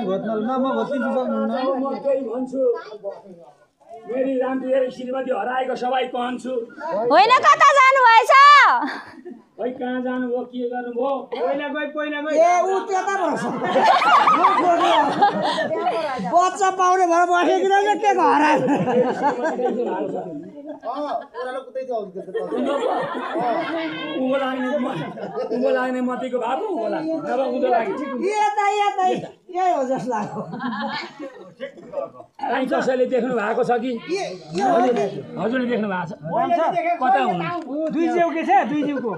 घोत्न न म घोत्दिन्छु सक्नुहुन्न म केही भन्छु मेरी रामप्रिय श्रीमती हराएको सबै कहन्छु होइन कता जानु भएछ खै कहाँ जानुभयो के गर्नुभयो पहिला गई ए उ त्यता बस्छ बच्चा पाउने भएर बसेको रहेछ के हरायो उँभो लाग्ने मतीको भाग उँभो लाग्छ नभए उँधो लाग्छ यता यही हो जस्तो लाग्यो कहीँ कसैले देख्नु भएको छ कि हजुरले देख्नु भएको छ कता हुनु दुई जिउ के छ दुई जिउको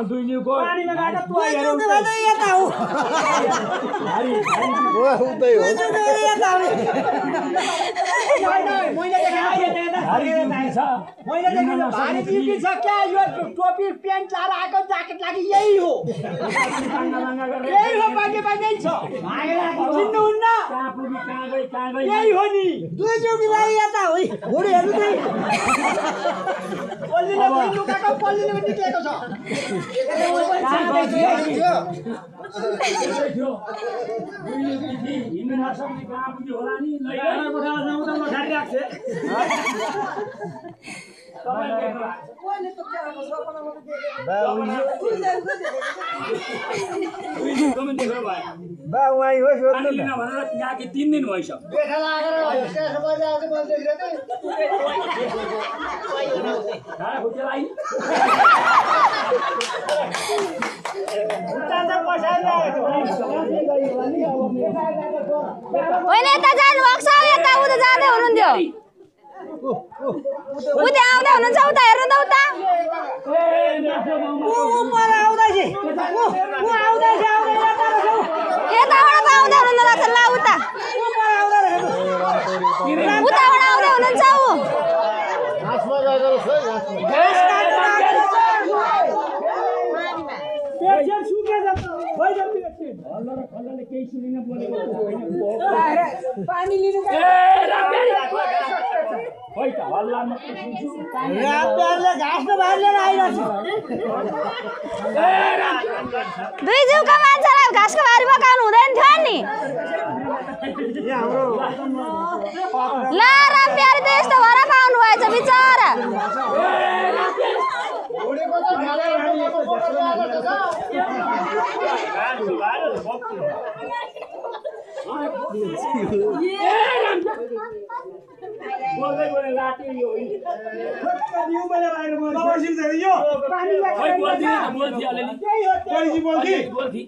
दुई जिउको पानीमा गएर दुई जिउको भए त यता हो उतै हो भारी जिउ के छ क्या यो टोपी प्यान्ट लाएर आएको ज्याकेट लागि यही हो बाँके छ चिन्नुहुन्न यही हो नि दुई जिउकी लागि यता हो घोडी हेर्नु त्यही पल्लीले लुकाको पल्लीले निक्लेको छ हिँड्नु नसक्ने कहाँ पुग्यो होला नि बा उहाँ हो सोध्नु न भनेर यहाँको 3 दिन भइसक्यो होइन यता जानु भएको छ यता उता जाँदै हुनुहुन्थ्यो उता आउँदै हुनुहुन्छ उता हेर्नु त उता यताबाट त आउँदै हुनुहुन्न लाग्छ ल उता उताबाट आउँदै हुनुहुन्छ ऊ केही सुनिन बोलेको पानी लिनु खै त हल्ला मात्रै सुन्छु राप्यारले घाँस बाहिर लिएर आइरहेको दुई जिउका मान्छेलाई घाँसको बारी पकाउनु हुँदैन थियो नि ल रामप्यारे त यस्तो भएर पाउनु भएछ बिचरा बोल्दै बोल्दै लाटे यो बोल्थी अलिअलि बोल्थी बोल्थी